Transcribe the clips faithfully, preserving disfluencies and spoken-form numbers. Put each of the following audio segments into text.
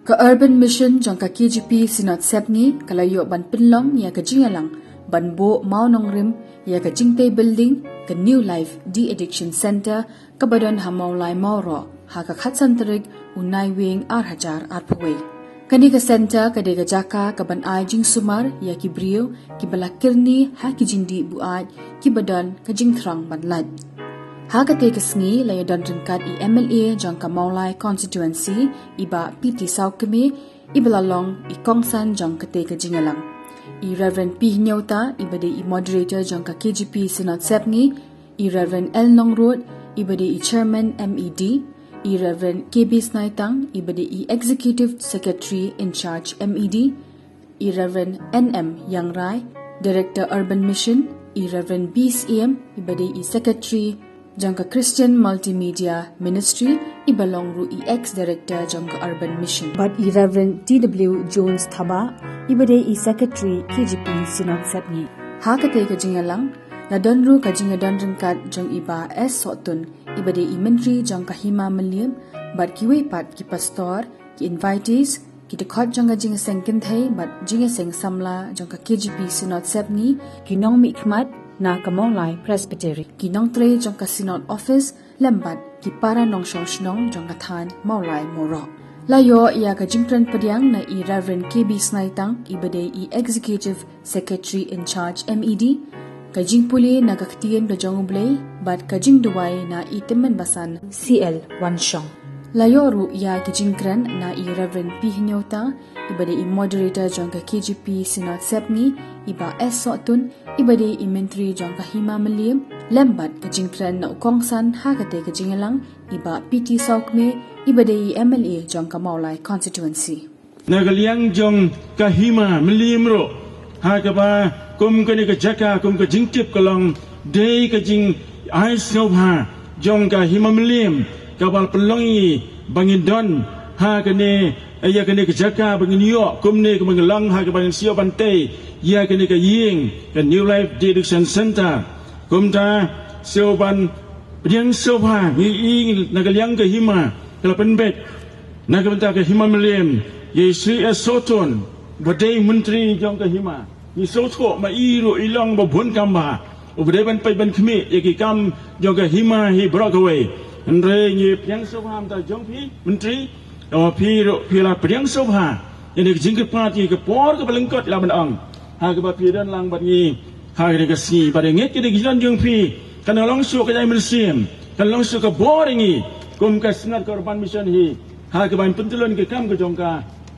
Ka Urban Mission jong ka K J P Synod Sepngi ka la ïoh ban pynlong ïa ka jingïalang ban buh mawnongrim ïa ka jingtei building ka New Life De-Addiction Center kaba don ha Mawlai Mawroh ha ka khatsan tarik u Naiwieng ar hajar arphew wei. Kane ka center ka dei ka jaka kaban ai jingsumar ïa ki briew kiba la kyrni ha ki jingdih buaid kiba don ka jingthrang ban lait. Ha katei ka sngi la ïadon ryngkat i M L A jong ka Mawlai Constituency, i Bah P T Sawkmie, iba la long i kongsan jong katei ka jingïalang, i Reverend P Hynniewta, iba dei i moderator jong ka K J P Synod Sepngi, i Reverend L Nongrut, iba dei i chairman M E D, i Reverend K B Snaitang, iba dei i executive secretary in charge M E D, i Reverend N M Iangrai, Director Urban Mission, i Reverend B Syiem, iba dei i secretary jong ka Christian Multimedia Ministry, iba long ruh i ex-director jong ka Urban Mission, bad i Reverend T W Jones Thabah, iba dei i secretary K J P Synod Sepngi. Ha katei ka jingïalang la don ruh ka jingïadon ryngkat jong i Bah S Sohtun, iba dei i Myntri jong ka Hima Mylliem, bad kiwei pat ki pastor, ki invitees, ki dkhot jong ka jingïaseng kynthei bad jingïaseng samla jong ka K J P Synod Sepngi, ki nongmihkhmat na ka Mawlai Presbytery, ki nongtrei jong ka Synod Office lem bad ki para nongshong shnong jong ka thaiñ Mawlai Mawroh. La ïoh ïa ka jingkren pdiang na i Reverend K B Snaitang, iba dei i executive secretary in charge M E D, ka jingpule na ka Ktien ka jong U Blei bad ka jingduwai na i tymmen basan C L Wanshong. La ïoh ruh ïa ki jingkren na i Reverend P Hynniewta, iba dei i moderator jong ka K J P Synod Sepngi, i Bah S Sohtun, iba dei i Myntri jong ka Hima Mylliem, lem bad ka jingkren na u kongsan ha katei ka jingïalang, i Bah P T Sawkmie, iba dei i M L A jong ka Mawlai Constituency. Na ka liang jong ka Hima Mylliem ruh, ha kaba kum kane ka jaka, kum ka jingtip ka long dei ka jingai sngewbha jong ka Hima Mylliem, kaba la pynlong ïa ngi ba ngin don ha kane, ïa kane ka jaka ba ngin ïoh kumne, kaba ngin long ha kaba ngin siew ban tei ïa kane ka ïing, ka New Life De-Addiction Center. Kumta siew ban pdiang sngewbha, ngi i na ka liang ka Hima ka la pynbeit na ka bynta ka Hima Mylliem ïa i Sri S Sohtun, ba dei Myntri jong ka Hima. Ngi sngewthuh ma i ruh i long ba bun kam bha, uba dei ban peit ban khmih ïa ki kam jong ka Hima hi baroh kawei. Hynrei ngi pdiang sngewbha mynta jong phi Myntri, ba phi ruh phi la pdiang sngewbha ïa kane ka jingkyrpad, ïa ka por kaba lyngkot, lah ban ong, ha kaba phi don lang bad ngi ha kane ka sngi. Bad ïa ngeit kane ka jingdon jong phi kan long shuh ka jai mynsiem, kan long shuh ka bor ïa ngi kum ka Synod ka Urban Mission hi, ha kaba ngin pyntylun ka kam ka jong ka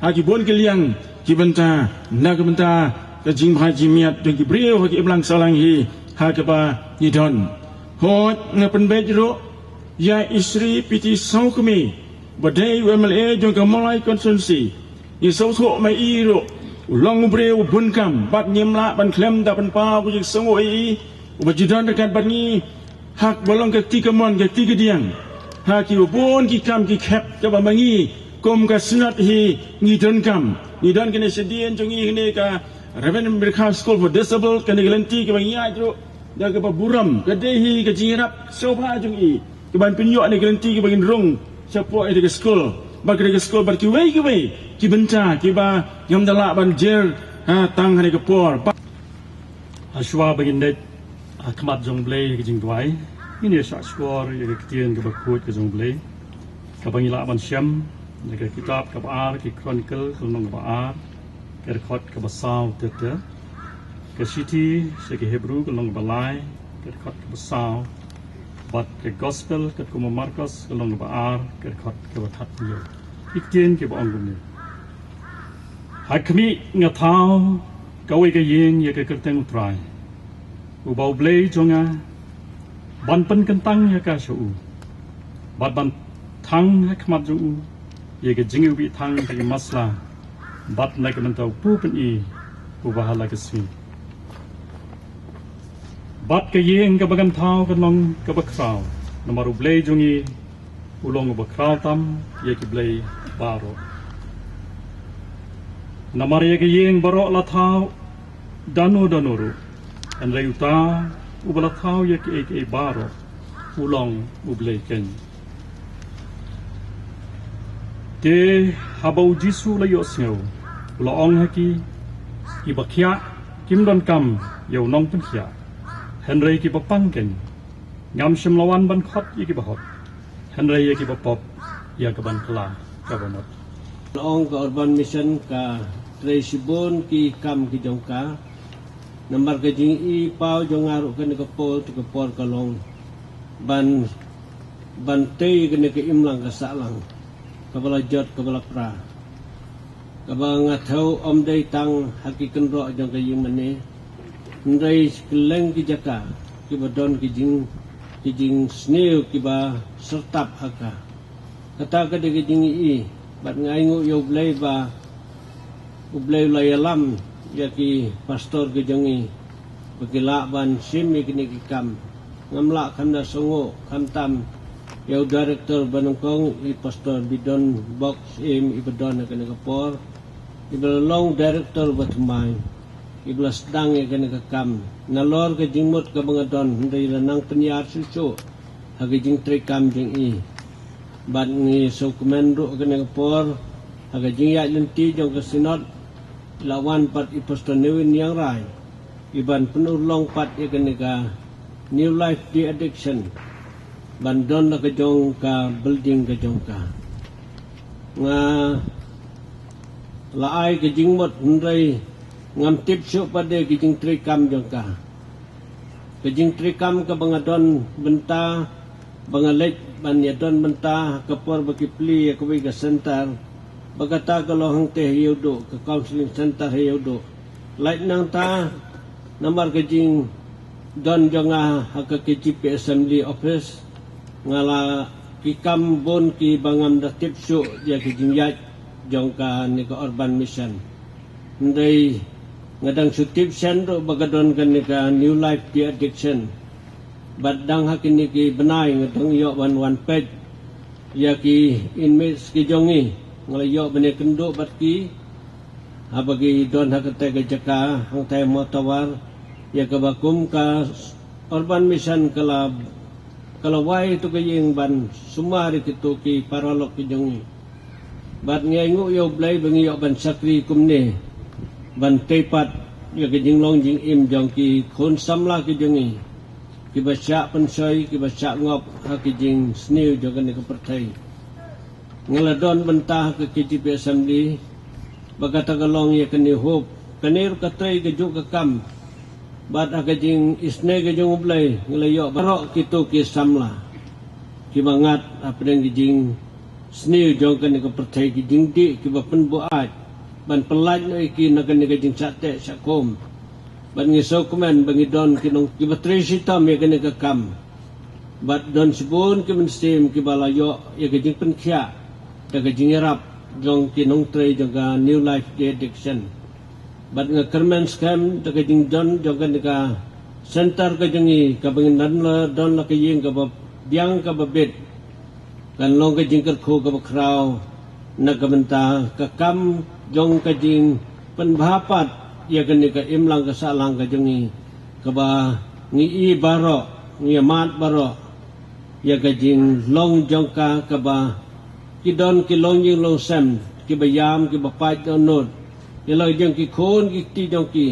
ha ki bun ki liang ki bynta, na ka bynta ka jingbha jingmiat jong ki briew ha ki imlang sahlang hi ha kaba ngi don. Hooid, nga pynbeit ruh ïa i Sri P T Sawkmie, ba dei u M L A jong ka Mawlai Constituency. Ngi sngewthuh ma i ruh u long u briew u bun kam, bad ngim lah ban khlem da pynpaw ka jingsngewnguh ïa i, uba ju don ryngkat bad ngi ha kaba long ka kti kamon ka kti kadiang, ha kiba bun ki kam ki khep kaba ma ngi kum ka Synod hi ngi donkam. Ngi don kane shadien jong ngi, kane ka Reverend Mirkha School for Disabled, kane ka lynti kaba ngi ïaid ruh da kaba burom, ka dei hi ka jingïarap sngewbha jong i, kaban pynïoh ïa kane ka lynti kaba ngin rung shapoh ïa kane ka skul, bad kane ka skul bad kiwei kiwei ki bynta kiba ngim da lah ban jer, ha, tang ha kane ka por. Ba hashwa ba ngin leit ha khmat jong U Blei ha ka jingduwai, ngin ïa shah shkor ïa ka ktien kaba khuid ka jong U Blei, kaba ngi lah ban shem na ka kitab kaba ar ki Chronicle ka lynnong kaba ar, ka dkhot kaba saw ter ter. Ka shithi sha ki Hebru ka lynnong kaba lai, ka dkhot kaba saw. Bad ka Gospel katkum u Markos ka lynnong kaba ar, ka dkhot kaba khathynñiew. Ki ktien kiba ong kumne: Ha khmih nga thaw kawei ka ïing ïa ka kyrteng U Trai, uba U Blei jong nga, ban pynkyntang ïa ka sha u, bad ban thang ha khmat jong u ïa ka jingiwbih thang ka jingmasla, bad na ka bynta u Pu Pyni uba ha la ka sngi. Bad ka ïing kaba ngan thaw kan long kaba khraw, namar U Blei jong ngi u long uba khraw tam ïa ki blei baroh. Namar ïa ka ïing baroh la thaw da uno da uno ruh, hynrei uta uba la thaw ïa kiei kiei baroh u long U Blei keiñ. Te haba u Jisu u la ïohsngew, u la ong ha ki, "Kiba khiah kim donkam ïa u nongpynkhiah, hynrei kiba pang keiñ. Ngam shym la wan ban khot ïa kiba hok, hynrei ïa kiba pop ïa ka ban kylla ka bamut." La ong ka Urban Mission ka trei shibun ki kam ki jong ka. Namar ka jingïohi paw jong nga ruh kane ka por, te ka por ka long ban, ban tei kane ka imlang ka sahlang kaba la jot, kaba la pra, kaba nga thew ym dei tang ha ki kynroh jong ka ïing mane, hynrei kylleng ki jaka kiba don ki jing, ki jingsniew kiba syrtap ha ka. Kata ka dei ka jingïohi, bad nga ainguh ïa U Blei ba U Blei u la ïalam ïa ki pastor ki jong ngi ba ki lah ban shim ïa kine ki kam. Ngam lah kham da sngew khamtam ïa u director ba nyngkong, i Pastor Bidon Bok Syiem, iba don ha kane ka por, iba la long director ba thymmai, iba la sdang ïa kane ka kam. Nalor ka jingmut kaba nga don, hynrei la nang pynïar shuh shuh ha ka jingtrei kam jong i. Bad ngi sngewkmen ruh ha kane ka por, ha ka jingïaid lynti jong ka Synod, la wan pat i Pastor Newin Niangrai, i ban pynurlong pat ïa kane ka New Life De-Addiction ban don la ka jong ka building ka jong ka. Nga la ai ka jingmut, hynrei ngam tip shuh pat de ka jingtrei kam jong ka. Ka jingtrei kam kaba nga don bynta, ba nga leit ban ïa don bynta ha ka por ba ki plie ïa kawei ka center, ba kata ka long hangtei ha Ïewduh, ka counseling center ha Ïewduh. Lait nangta, namar ka jingdon jong nga ha ka K J P Assembly Office, nga la, ki kam bun kiba ngam da tip shuh ïa ka jingïaid jong kane ka Urban Mission. Hynrei nga dang shu tip shen ruh ba ka don kane ka New Life De-Addiction. Bad dang ha kine ki bnai nga dang ïoh ban wan peit ïa ki inmates ki jong ngi. Nga la ïoh ban ïakynduh bad ki haba ki don ha kata ka jaka hangtai Mawtawar, ïa kaba kum ka Urban Mission ka la, ka la wai ïa tu ka ïing ban sumar ïa kitu ki paralok ki jong ngi. Bad ngi ainguh ïa U Blei ba ngi ïoh ban shakri kumne, ban tei pat ïa ka jinglong jingim jong ki khun samla ki jong ngi, kiba shah pynshoi, kiba shah ngop ha ki jingsniew jong kane ka pyrthei. Nga la don bynta ha ka K J P Assembly, ba kata ka long ïa kane hup, kane ruh ka trei kajuh ka kam. Bad ha ka jingisynei ka jong U Blei, nga la ïoh baroh kitu ki samla kiba ngat hapdeng ka jingsniew jong kane ka pyrthei, ki jingdih kiba pynbuaid ban pyllait noh ïa ki na kane ka jingshah teh shah kum. Bad ngi sngewkmen ba ngi don ki nong kiba trei shitom ïa kane ka kam. Bad don shibun ki mynsiem kiba la ïoh ïa ka jingpynkhiah da ka jingïarap jong ki nongtrei jong ka New Life De-Addiction. Bad nga kyrmen skhem da ka jingdon jong kane ka center ka jong ngi, kaba ngin don la, don la ka ïing kaba biang kaba bit, kan long ka jingkyrkhu kaba khraw na ka bynta ka kam jong ka jingpynbha pat ïa kane ka imlang ka sahlang ka jong ngi, kaba ngi i baroh, ngi ïa mad baroh ïa ka jinglong jong ka, kaba ki don ki longïing longsem, kiba ïam, kiba pait dohnud ïa la jong ki khun ki kti jong ki.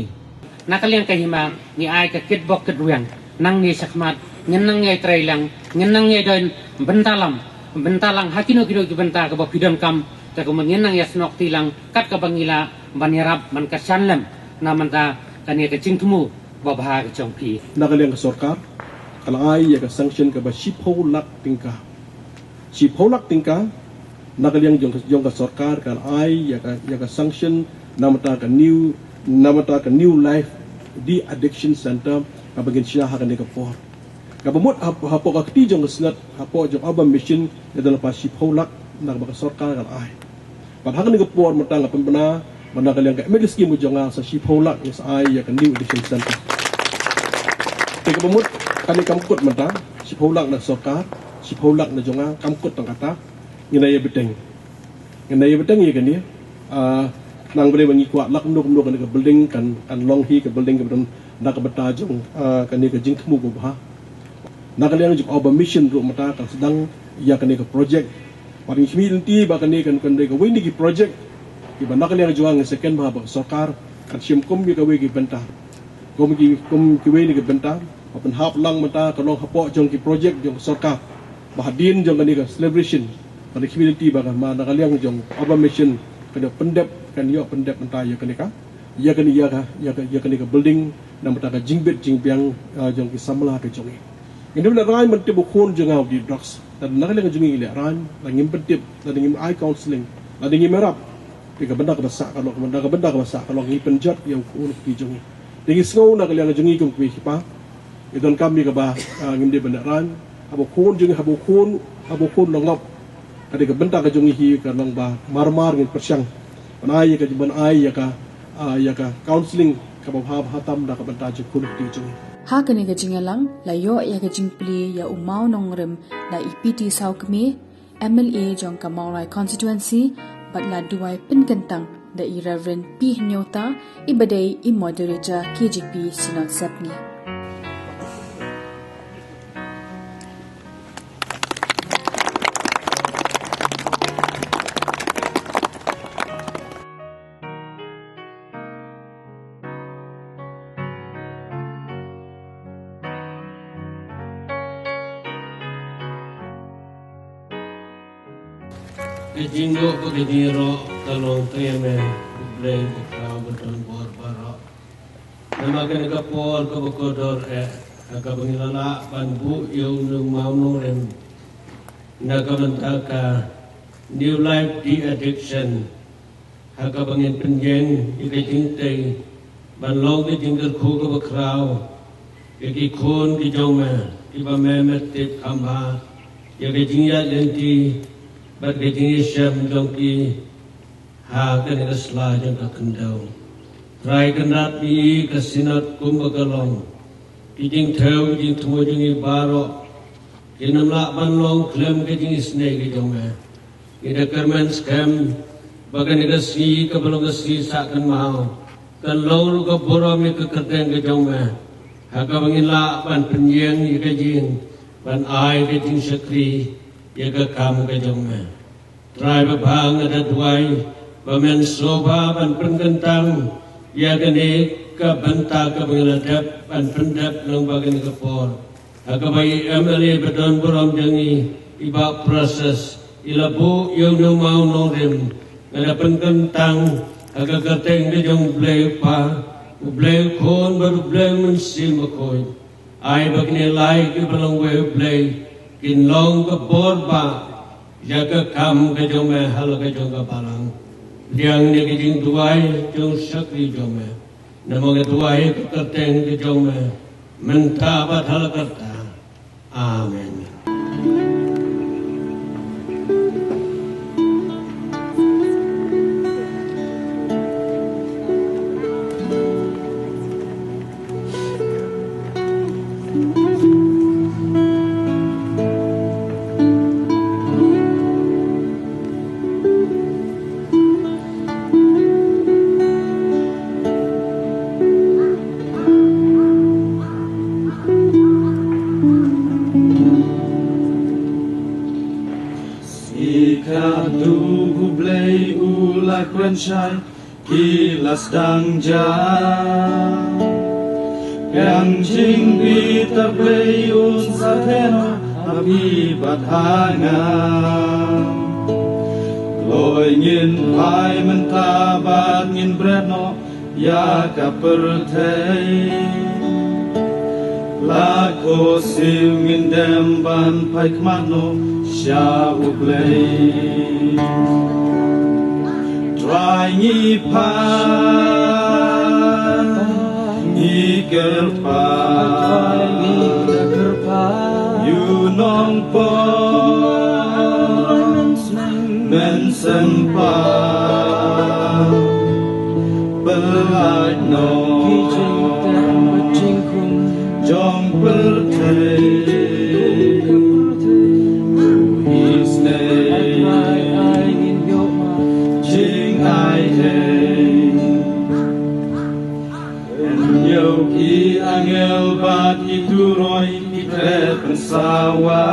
Na ka liang ka hima ngi ai ka kitbok kitrwiang. Nangne shakhmat ngin nang ïai trei lang, ngin nang ïai don bynta lang, bynta lang ha kino kino ki bynta kaba phi donkam, te kumno ngin nang ïasnoh kti lang kat kaba ngi lah ban ïarap, ban kyrshan lem na bynta kane ka jingthmu babha ka jong phi. Na ka liang ka sorkar ka la ai ïa ka sanction kaba shiphew lak tyngka. Shiphew lak tyngka na ka liang jong, jong ka sorkar ka la ai ïa ka, ïa ka sanction na bynta ka new, na bynta ka New Life De-Addiction Center kaba ngin shna ha kane ka por. Kaba mut hap-, hapoh ka kti jong ka Synod, hapoh jong Urban Mission, ka don lypa shiphew lak na kaba ka sorkar ka la ai. Bad ha kane ka por mynta nga pynbna ba na ka liang ka M L A scheme ka jong nga sa shiphew lak ngi sa ai ïa ka New Addiction Center. Te kaba mut kane kam kut mynta, shiphew lak na sorkar, shiphew lak na jong nga, kam kut tang kata. Ngin ïa bteng, ngin ïa bteng ïa kane. Ah, nang bynta ba ngi kwah lak kumno kumno kane ka building kan, kan long hi ka building kaba don na ka bynta jong, ah, kane ka jingthmu babha. Na ka liang jong Urban Mission ruh mynta kan sdang ïa kane ka project Bad ngi khmih lynti ba kane kan, kan dei kawei na ki project kiba na ka liang jong nga ngi sa kynmaw ba ka sorkar kan shim kum ïa kawei ki bynta, kum ki, kum kiwei na ki bynta ba pynhap lang mynta ka long hapoh jong ki project jong ka sorkar. Ba hadien jong kane ka celebration, bad ngi khmih lynti ba ka, ma na ka liang jong Urban Mission kan ïoh pyndep, kan ïoh pyndep mynta ïa kane ka, ïa kane, ïa ka, ïa ka, ïa kane ka building, namar ka jingbit jingbiang, ah, jong ki samla ka jong ngi. Ngi dei ban lehrain ban tip ba u khun jong nga u dih drugs. Lada na ka liang jong ngi ngi lehrain, lada ngim pyntip, lada ngim ai counselling, lada ngim ïarap, te ka bynta kaba sah ka long, ka bynta, ka bynta kaba sah ka long ngi pynjot ïa u khun u kti jong ngi. Te ngi sngew na ka liang jong ngi kum ki kpa, ngi donkam ïa kaba, ah, ngim dei ban lehrain. Haba u khun jong ngi, haba u khun, haba u khun la ngop, ka dei ka bynta ka jong ngi hi ka long ba mar mar ngin pyrshang ban ai ïa ka, ban ai ïa ka, ah, ïa ka counselling kaba bha bha tam na ka bynta jong u khun u kti jong ngi. Ha kane ka jingïalang la ïoh ïa ka jingplie ïa u Mawnongrim da i P T Sawkmie, M L A jong ka Mawlai Constituency, bad la duwai pynkyntang da i Reverend P Hynñiewta, iba dei i Moderator K J P Synod Sepngi. Ka jingduh bad ka jingïaroh ka long ka ïa me, U Blei ba khraw ba don bor baroh. Namar kane ka por kaba kordor eh, ha kaba ngi la lah ban buh ïa une u mawnongrim na ka bynta ka New Life De-Addiction, ha kaba ngin pynïeng ïa ka jingtei ban long ka jingkyrkhu kaba khraw ïa ki khun ki jong me, kiba me me tip kham bha ïa ka jingïaid lynti bad ka jingïashem jong ki ha kane ka sla jong ka khyndew. Trai, kynrad ïa ka Synod kumba ka long, ki jingthew ki jingthmu jong ngi baroh kin ym lah ban long khlem ka jingisynei ka jong me. Ngi da kyrmen skhem ba kane ka sngi kaba long ka sngi sah kynmaw kan long ruh ka burom ïa ka kyrteng ka jong me, ha kaba ngin lah ban pynïeng ïa ka jing, ban ai ka jingshakri ïa ka kam ka jong me. Trai, ba bha, nga da duwai ba men sngewbha ban pynkyntang ïa kane ka bynta kaba ngi la dep ban pyndep lyngba kane ka por. Ha kaba i M L A ba don burom jong ngi, i Bah Precious, i la buh ïa une u mawnongrim, nga da pynkyntang ha ka kyrteng ka jong U Blei U Kpa, U Blei U Khun bad U Blei U Mynsiem Bakhuid. Ai ba kine lai kiba long wei, U Blei, kin long ka bor bah ïa ka kam ka jong me ha la ka jong ka balang. Pdiang ïa ka jingduwai jong u shakri jong me. Namar nga duwai ha ka kyrteng ka jong me mynta bad ha la karta. Amen. Sngikha, U Blei u la kren shai, ki la sdang ja. Biang jingbitar Blei un sa theh noh ha phi bad ha nga. Kloi ngin phai mynta bad ngin bret noh ïa ka pyrthei. La ko siew ngin dem ban phai khmat noh sha U Blei. Trai ngi phai, ngi kyrpad, ngi kyrpad. Ïa u nongpop mynsiem pop, pyllait noh ki jingtep jingkhum jong pyrthei. Isynei ai ngin ïoh ma jingai ei. Ïa ki angel bad ki turoi ki khreh pynsawa.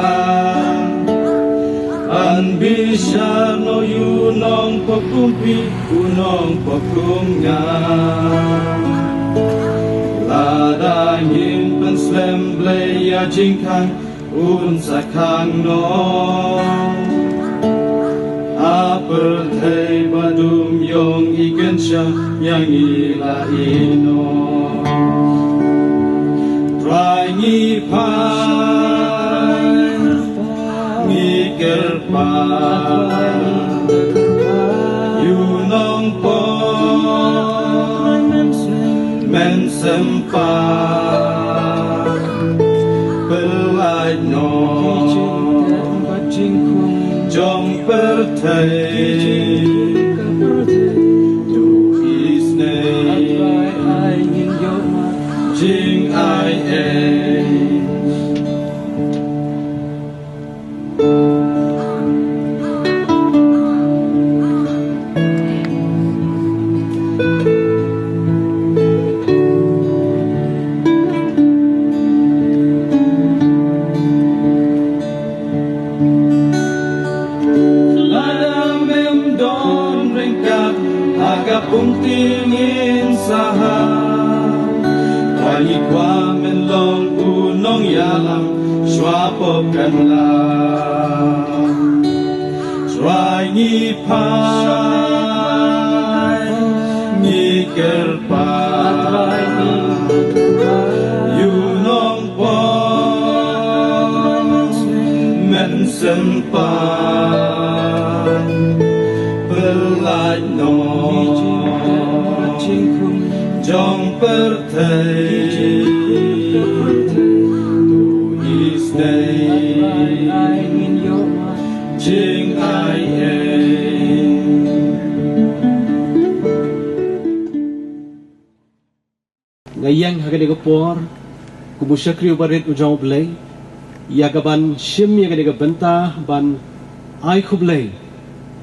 Bishar noh ïa u nongpop kum phi, u nongpop kum nga. Lada ngin pynslem Blei ïa jingkhang, un sa khang noh. Ha pyrthei ba dum ïong i kynshah ïa ngi la ïehnoh. Trai ngi phai, ngi kyrpad ïa u nongpop, men sempah, pyllait noh jong pyrthei. To isynei jingai ei. Lada mem don ryngkat ha ka pung, te ngin sah. Trai ngi kwah men long u nongïalam shuwa pop kan lang. Trai ngi phai, ngi kyrpad ïa u nongpop, men sempah, pyllait noh jong pyrthei. To isynei jingai ei. Nga ïeng ha kane ka por kum u shakri uba rit u jong U Blei, ïa kaban shim ïa kane ka bynta ban ai khublei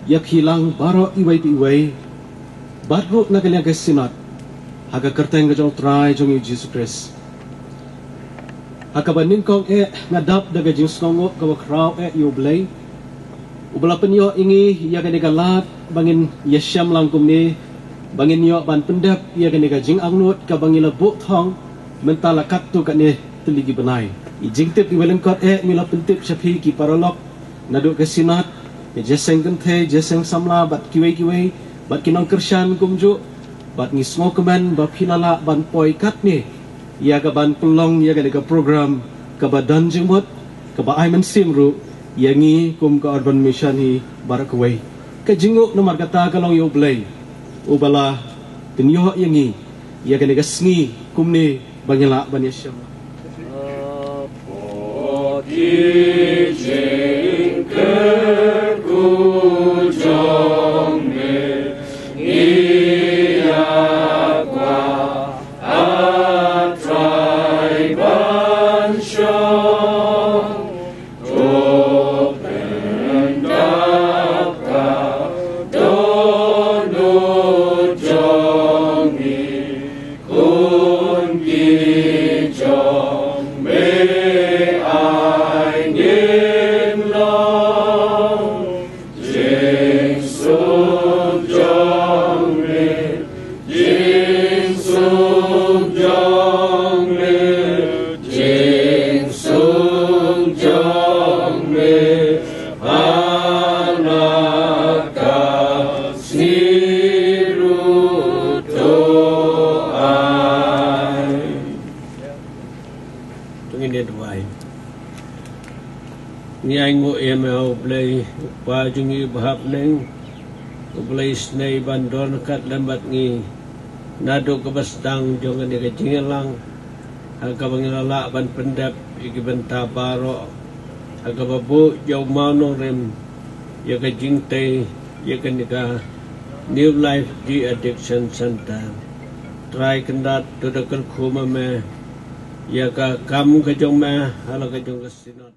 ïa phi lang baroh iwei pa iwei, bad ruh na ka liang ka Synod, ha ka kyrteng ka jong U Trai jong ngi U Jisu Khrist. Ha kaba nyngkong eh nga dap da ka jingsngewnguh kaba khraw eh ïa U Blei, uba la pynïoh ïa ngi ïa kane ka lad ba ngin ïashem lang kumne, ba ngin ïoh ban pyndep ïa kane ka jingangnud kaba ngi la buh thong mynta la katto katne tylli ki bnai. Ki jingtip kiba lyngkot eh ngi la pyntip sha phi ki paralok naduh ka Synod, ka Jingïaseng Kynthei, Jingïaseng Samla bad kiwei kiwei, bad ki nongkyrshan kumjuh, bad ngi sngewkmen ba phi la lah ban poi katne ïa kaban pynlong ïa kane ka program kaba don jingmut, kaba ai mynsiem ruh ïa ngi kum ka Urban Mission hi baroh kawei. Ka jingnguh namar kata ka long ïa U Blei uba la pynïoh ïa ngi ïa kane ka sngi kumne ba ngi lah ban ïashem. To ngin ïa duwai. Ngi ainguh ïa me, ah U Blei, U Kpa jong ngi uba ha bneng, uba la isynei ban don ryngkat lem bad ngi naduh kaba sdang jong kane ka jingïalang, ha kaba ngi la lah ban pyndep ïa ki bynta baroh, ha kaba buh jong u mawnongrim ïa ka jingtei ïa kane ka New Life De-Addiction Center. Trai Kynrad, to da kyrkhu ma me ïa ka kam ka jong me ha la ka jong ka Synod.